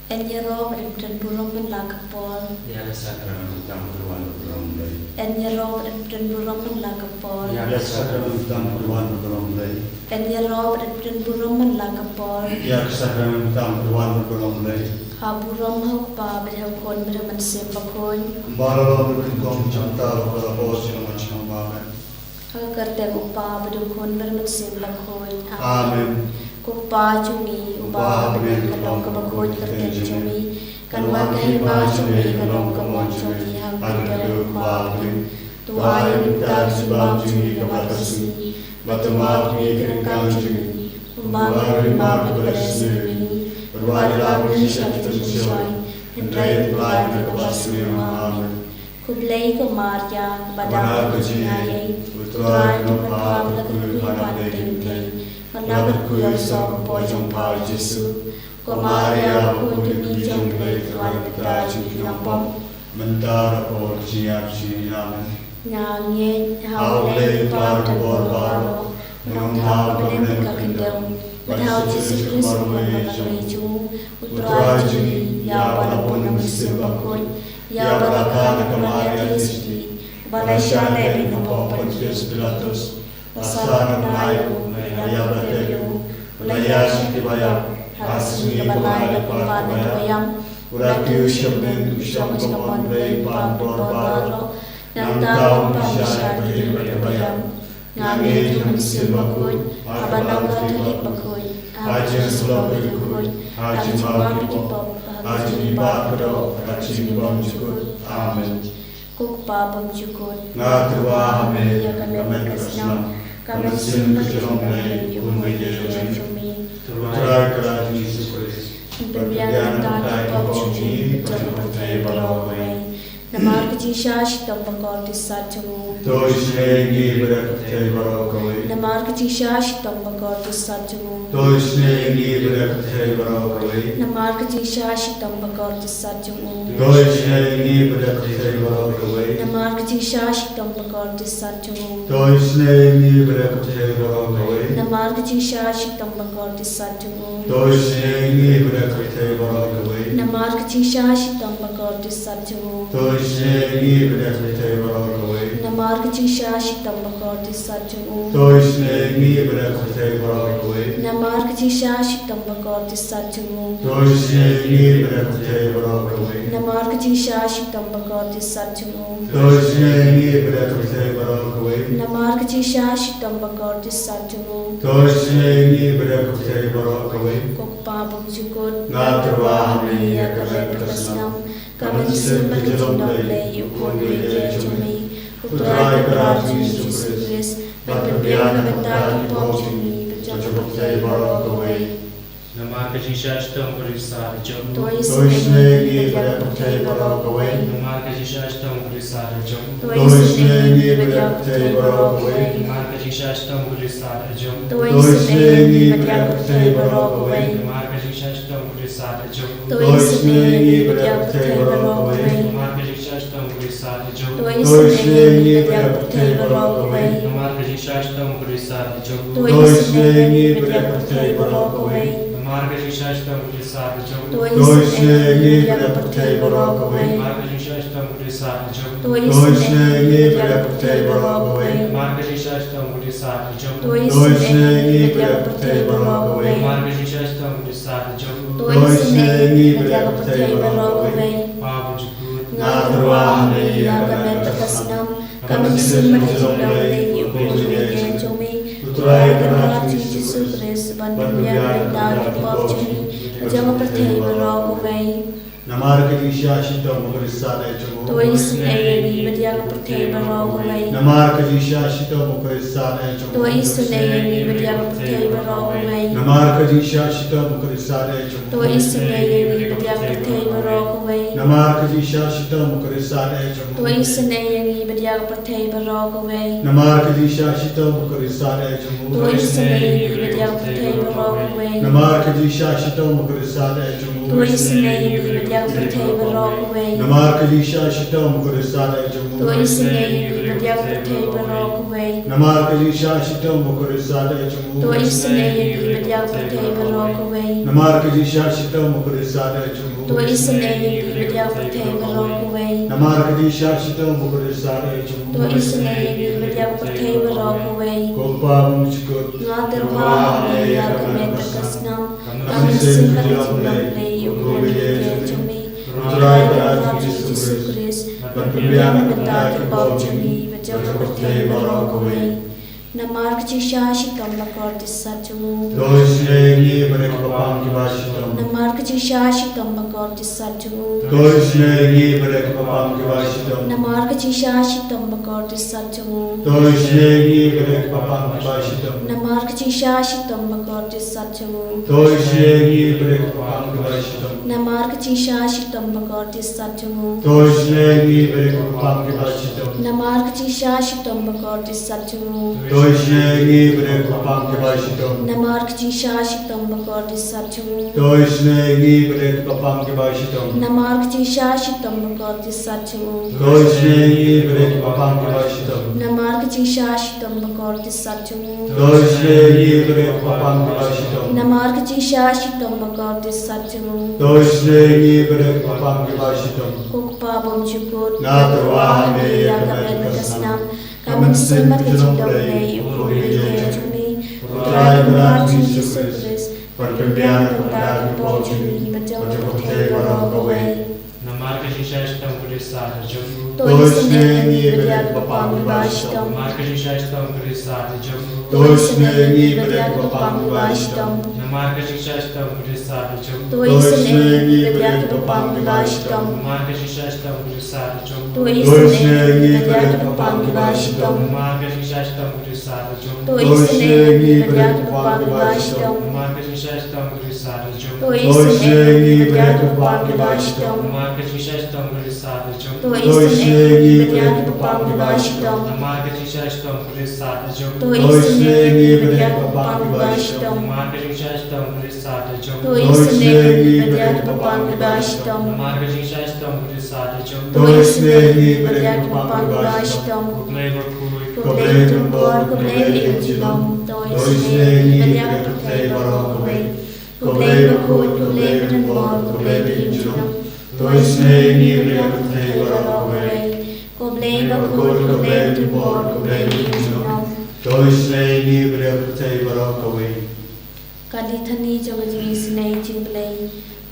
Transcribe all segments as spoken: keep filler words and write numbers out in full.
Yn ïaroh bad yn pynburom man la ka por. Ïa ka sakramen tam pynwan pynburom lei. Yn ïaroh bad yn pynburom man la ka por. Ïa ka sakramen tam pynwan pynburom lei. Yn ïaroh bad yn pynburom man la ka por. Ïa ka sakramen tam pynwan pynburom lei. Ha burom ha u Kpa bad ha u Khun bad ha u Mynsiem Bakhuid. Kumba la long ruh nyngkong, mynta ruh, la ka por, sha la ka por sha la ka por. Ha ka kyrteng u Kpa bad u Khun bad u Mynsiem Bakhuid. Amen. Ko Kpa jong ngi uba ha bneng, ka long kaba khuid ka kyrteng jong me. Kan wan ka hima jong me, ka long ka mon jong me ha ka khyndew kumba ha bneng. To ai ïa ngi mynta ka jingbam jong ngi kaba ha ka sngi. Bad to map ïa ngi ki ryngkang jong ngi, kumba ngi ruh ngi map ïa kiba rieh sniew ïa ngi. Bad wat ïalam ngi sha ka jingshoi, hynrei to pynlait ïa ngi na kaba sniew. Amen. Khublei ko Maria, kaba dap ka jingaiei, U Trai u nongpynim ha phi, bad ha phi ki kynthei, bad ha phi ruh ka poi jong pha u Jisu. Ko Maria, bakhuid jong ngi, ïeit jong U Blei, to pynlait ïa ngi na ka bynta jong ka jingpop, mynta bad ha ka por ka jingïap jong ngi. Amen. Nga ngeit ha U Blei Kpa bor baroh, U Nongthaw ha bneng bad ka khyndew, bad ha U Jisu Khrist uba wan na ka lynti jong U Trai jong ngi, ïa uba la bun na u Mynsiem Bakhuid, ïa uba la kha na ka Maria Theisotti, uba la shah leh beiñ hapoh Pontius Pilatus, la sah, la bnai, u la ïap, la tep ïa u, u la ïaid sha ki ba ïap, ha ka sngi kaba lai la pynban na ki ba ïap, u la kiew sha bneng, u shong sha ka mon U Blei uba don bor baroh. Nangta un pynshai bad ki briew bad ki ba ïap. Nga ngeit ha U Mynsiem Bakhuid, ha ka Balang Katholik bakhuid, ha ka jingïasyllok bakhuid, ha ka jingmap ki pop, ha ka jingïabad kyndoh, ha ka jingbymjukut. Amen. Ko Kpa bymjukut, nga tyrwa ha me ïa ka met ka snam, ka mynsiem ka jinglong lei, u khun baieit jong me, U Trai Kynrad Jisu Khrist, ban pynbiang na ka bynta ki pop jong ngi bad jong ka pyrthei baroh kawei. Namar ka jingshah shitom bakordit sat jong u. To isynei ïa ngi bad ïa ka pyrthei baroh kawei. Namar ka jingshah shitom bakordit sat jong u. To isynei ïa ngi bad ïa ka pyrthei baroh kawei. Namar ka jingshah shitom bakordit sat jong u. To isynei ïa ngi bad ïa ka pyrthei baroh kawei. Namar ka jingshah shitom bakordit sat jong u. To isynei ïa ngi bad ïa ka pyrthei baroh kawei. Namar ka jingshah shitom bakordit sat jong u. To isynei ïa ngi bad ïa ka pyrthei baroh kawei. Namar ka jingshah shitom bakordit sat jong u. To isynei ïa ngi bad ïa ka pyrthei baroh kawei. Namar ka jingshah shitom bakordit sat jong u. To isynei ïa ngi bad ïa ka pyrthei baroh kawei. Namar ka jingshah shitom bakordit sat jong u. To isynei ïa ngi bad ïa ka pyrthei baroh kawei. Namar ka jingshah shitom bakordit sat jong u. To isynei ïa ngi bad ïa ka pyrthei baroh kawei. Namar ka jingshah shitom bakordit sat jong u. To isynei ïa ngi bad ïa ka pyrthei baroh kawei. Ko Kpa bymjukut, nga tyrwa ha me ïa ka met ka snam, ka mynsiem ka jinglong lei, u khun baieit jong me, U Trai Kynrad Jisu Khrist, ban pynbiang na ka bynta ki pop jong ngi bad jong ka pyrthei baroh kawei. Namar ka jingshah shitom bakordit sat jong u. To isynei ïa ngi bad ïa ka pyrthei baroh kawei. Namar ka jingshah shitom bakordit sat jong u. To isynei ïa ngi bad ïa ka pyrthei baroh kawei. Namar ka jingshah shitom bakordit sat jong u. To isynei ïa ngi bad ïa ka pyrthei baroh kawei. Namar ka jingshah shitom bakordit sat jong u. To isynei ïa ngi bad ïa ka pyrthei baroh kawei. Namar ka jingshah shitom bakordit sat jong u. To isynei ïa ngi bad ïa ka pyrthei baroh kawei. Namar ka jingshah shitom bakordit sat jong u. To isynei ïa ngi bad ïa ka pyrthei baroh kawei. Namar ka jingshah shitom bakordit sat jong u. To isynei ïa ngi bad ïa ka pyrthei baroh kawei. Namar ka jingshah shitom bakordit sat jong u. To isynei ïa ngi bad ïa ka pyrthei baroh kawei. Namar ka jingshah shitom bakordit sat jong u. To isynei ïa ngi bad ïa ka pyrthei baroh kawei. Namar ka jingshah shitom bakordit sat jong u. To isynei ïa ngi bad ïa ka pyrthei baroh kawei. Kpa bymjukut, nga tyrwa ha me ïa ka met ka snam, ka mynsiem ka jinglong lei, u khun baieit jong me, U Trai Kynrad Jisu Khrist, ban pynbiang na ka bynta ki pop jong ngi bad jong ka pyrthei baroh kawei. Namar ka jingshah shitom bakordit sat jong u. To isynei ïa ngi bad ïa ka pyrthei baroh kawei. Namar ka jingshah shitom bakordit sat jong u. To isynei ïa ngi bad ïa ka pyrthei baroh kawei. Namar ka jingshah shitom bakordit sat jong u. To isynei ïa ngi bad ïa ka pyrthei baroh kawei. Namar ka jingshah shitom bakordit sat jong u. To isynei ïa ngi bad ïa ka pyrthei baroh kawei. Namar ka jingshah shitom bakordit sat jong u. To isynei ïa ngi bad ïa ka pyrthei baroh kawei. Namar ka jingshah shitom bakordit sat jong u. To isynei ïa ngi bad ïa ka pyrthei baroh kawei. Namar ka jingshah shitom bakordit sat jong u. To isynei ïa ngi bad Ïa ka pyrthei baroh kawei. Namar ka jingshah shitom bakordit satia jong u. To isynei ïa ngi bad ïa ka pyrthei baroh kawei. Namar ka jingshah shitom bakordit satia jong u. To isynei ïa ngi bad ïa ka pyrthei baroh kawei. Namar ka jingshah shitom bakordit satia jong u. To isynei ïa ngi bad ïa ka pyrthei baroh kawei. Ko Kpa bymjukut. Nga tyrwa ha me ïa ka met bad ka snam. Ka mynsiem bad ka jinglong Blei ïa u khun jong me. U Trai Kynrad jong ngi Jisu Khrist. Ban pynbiang na ka bynta ki pop jong ngi bad jong ka pyrthei baroh kawei. Namar ka jingshah shitom bakordit sat jong u. To isynei ïa ngi bad ïa ki bapam kiba shitom. Namar ka jingshah shitom bakordit sat jong u. To isynei ïa ngi bad ïa ki bapam kiba shitom. Namar ka jingshah shitom bakordit sat jong u. To isynei ïa ngi bad ïa ki bapam kiba shitom. Namar ka jingshah shitom bakordit sat jong u. To isynei ïa ngi bad ïa ki bapam kiba shitom. Namar ka jingshah shitom bakordit sat jong u. To isynei ïa ngi bad ïa ki bapam kiba shitom. Namar ka jingshah shitom bakordit sat jong u. To isynei ïa ngi bad ïa ki bapam kiba shitom. Namar ka jingshah shitom bakordit sat jong u. To isynei ïa ngi bad ïa ki bapam kiba shitom. Namar ka jingshah shitom bakordit sat jong u. To isynei ïa ngi bad ïa ki bapam kiba shitom. Namar ka jingshah shitom bakordit sat jong u. To isynei ïa ngi bad ïa ki bapam kiba shitom. Namar ka jingshah shitom bakordit sat jong u. To isynei ïa ngi bad ïa ki bapam kiba shitom. Ko Kpa bymjukut. Nga tyrwa ha me ïa ka met bad ka snam. Ka mynsiem bad ka jinglong Blei ïa u khun jong me. U Trai Kynrad jong ngi Jisu Khrist. Ban pynbiang na ka bynta ki pop jong ngi bad jong ka pyrthei baroh kawei. Namar ka jingshah shitom bakordit satia jong u. To isynei ïa ngi bad ïa ki bapam kiba shitom. Namar ka jingshah shitom bakordit satia jong u. To isynei ïa ngi bad ïa ki bapam kiba shitom. Namar ka jingshah shitom bakordit satia jong u. To isynei ïa ngi bad ïa ki bapam kiba shitom. Namar ka jingshah shitom bakordit satia jong u. To isynei ïa ngi bad ïa ki bapam kiba shitom. Namar ka jingshah shitom bakordit satia jong u. To isynei ïa ngi bad ïa ki bapam kiba shitom. Namar ka jingshah shitom bakordit satia jong u. To isynei ïa ngi bad ïa ki bapam kiba shitom. Namar ka jingshah shitom bakordit satia jong u. To isynei ïa ngi bad ïa ki bapam kiba shitom. Namar ka jingshah shitom bakordit satia jong u. To isynei ïa ngi bad ïa ki bapam kiba shitom. Namar ka jingshah shitom bakordit satia jong u. To isynei ïa ngi bad ïa ki bapam kiba shitom. Namar ka jingshah shitom bakordit satia jong u. To isynei ïa ngi bad ïa ki bapam kiba shitom. Ko Blei bakhuid, ko Blei badonbor, ko Blei baïing junom. To isynei ïa ngi bad ïa ka pyrthei baroh kawei. Ko Blei bakhuid, ko Blei badonbor, ko Blei baïing junom. To isynei ïa ngi bad ïa ka pyrthei baroh kawei. Ko Blei bakhuid, ko Blei badonbor, ko Blei baïing junom. To isynei ïa ngi bad ïa ka pyrthei baroh kawei. Ka Litany jong ka jingisynei jong u Blei.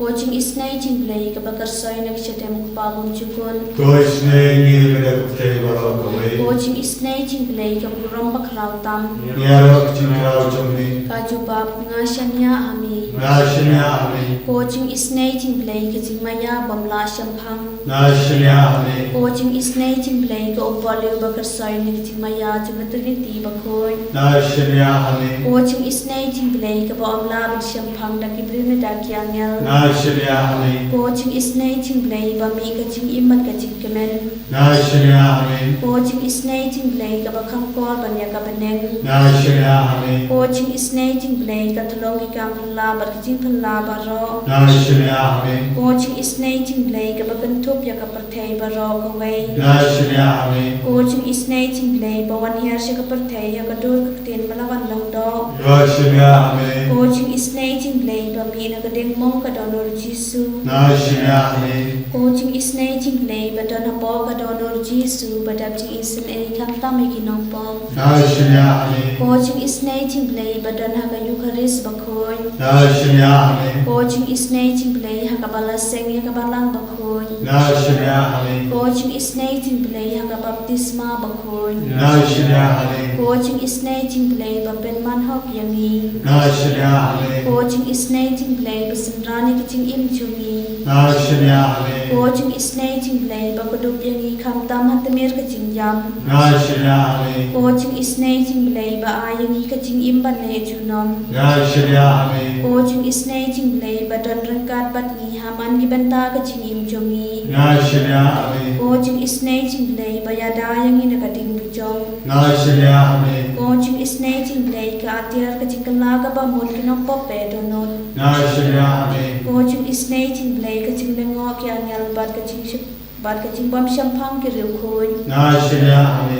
Ko jingisynei jong u Blei kaba kyrsoi na ka shitom u Kpa bymjukut. To isynei ïa ngi bad ïa ka pyrthei baroh kawei. Ko jingisynei jong u Blei kaba burom bakhraw tam. Ïaroh ka jingkhraw jong me. Ka jubab: Nga shaniah ha me. Nga shaniah ha me. Ko jingisynei jong u Blei ka jingmaïa bym lah shemphang. Nga shaniah ha me. Ko jingisynei jong u Blei ka Umpohliew ba kyrsoi na ka jingmaïa jong ka Trinity bakhuid. Nga shaniah ha me. Ko jingisynei jong u Blei kaba ym lah ban shemphang da ki briew ne da ki angel. Nga shaniah ha me. Ko jingisynei jong u Blei ba mih ka jingim bad ka jingkmen. Nga shaniah ha me. Ko jingisynei jong u Blei kaba kham kor ban ïa ka bneng. Nga shaniah ha me. Ko jingisynei jong u Blei ka thlong ki kam phylla bad ka jingphylla baroh. Nga shaniah ha me. Ko jingisynei jong u Blei kaba kynthup ïa ka pyrthei baroh kawei. Nga shaniah ha me. Ko jingisynei jong u Blei ba wan hiar sha ka pyrthei ha ka dur ka ktien ba la wan long doh. Nga shaniah ha me. Ko jingisynei jong u Blei ba mih na ka diengmong ka dohnud u Jisu. Nga shaniah ha me. Ko jingisynei jong u Blei ba don hapoh ka dohnud u Jisu ba dap jingisynei khamtam ïa ki nongpop. Nga shaniah ha me. Ko jingisynei jong u Blei ba don ha ka Eukharist bakhuid. Nga shaniah ha me. Ko jingisynei jong u Blei ha kaba la seng ïa ka Balang bakhuid. Nga shaniah ha me. Ko jingisynei jong u Blei ha ka baptisma bakhuid. Nga shaniah ha me. Ko jingisynei jong u Blei ba pynman hok ïa ngi. Nga shaniah ha me. Ko jingisynei jong u Blei ba synran ïa ka jingim jong ngi. Nga shaniah ha me. Ko jingisynei jong u Blei ba kdup ïa ngi khamtam ha tmier ka jingïap. Nga shaniah ha me. Ko jingisynei jong u Blei ba ai ïa ngi ka jingim ban leh junom. Nga shaniah ha me. Ko jingisynei jong u Blei ba don ryngkat bad ngi ha man ki bynta ka jingim jong ngi. Nga shaniah ha me. Ko jingisynei jong u Blei ba ïada ïa ngi na ka diengpyjong. Nga shaniah ha me. Ko jingisynei jong u Blei ka atiar ka jingkylla kaba mut ki nongpop ba dohnud. Nga shaniah ha me. Ko jingisynei jong u Blei ka jinglyngngoh ki angel bad ka jingshep- bad ka jingbymshemphang ki riewkhuid. Nga shaniah ha me.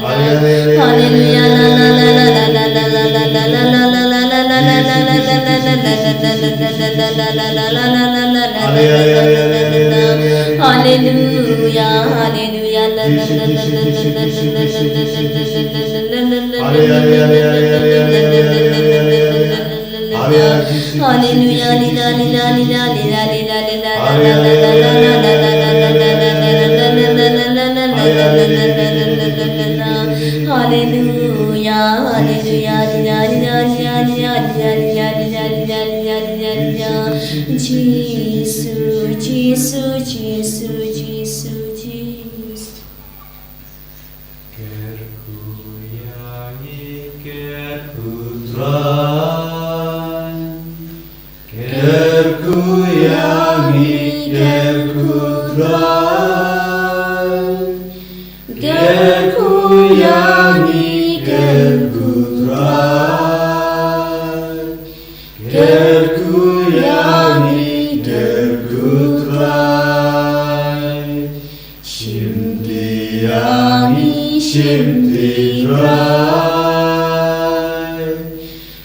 Hallelujah. Hallelujah. Hallelujah. Hallelujah. Hallelujah. Jisu, Jisu, Jisu, Jisu, Jisu. Kyrkhu ïa ngi, kyrkhu Trai. Kyrkhu ïa ngi, kyrkhu Trai. Kyrkhu ïa ngi, kyrkhu Trai. Kyrkhu ïa ngi, kyrkhu Trai. Shim ti ïa ngi, shim ti Trai.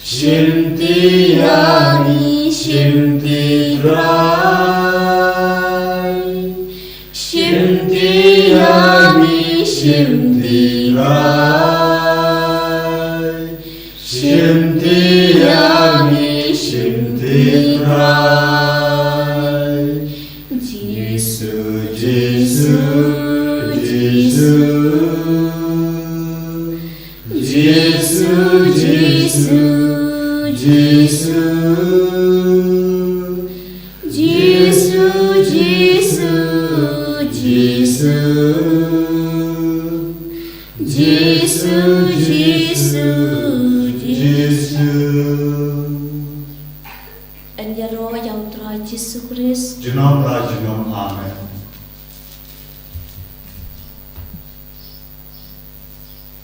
Shim ti ïa ngi, shim ti Trai. Shim ti ïa ngi, shim ti Trai. Shim ti ïa ngi, shim ti Trai. Jisu, Jisu, Jisu. Jisu, Jisu, Jisu. Jisu, Jisu, Jisu. Jisu, Jisu, Jisu. Yn ïaroh ïa u Trai Jisu Khrist. Junom la junom, amen.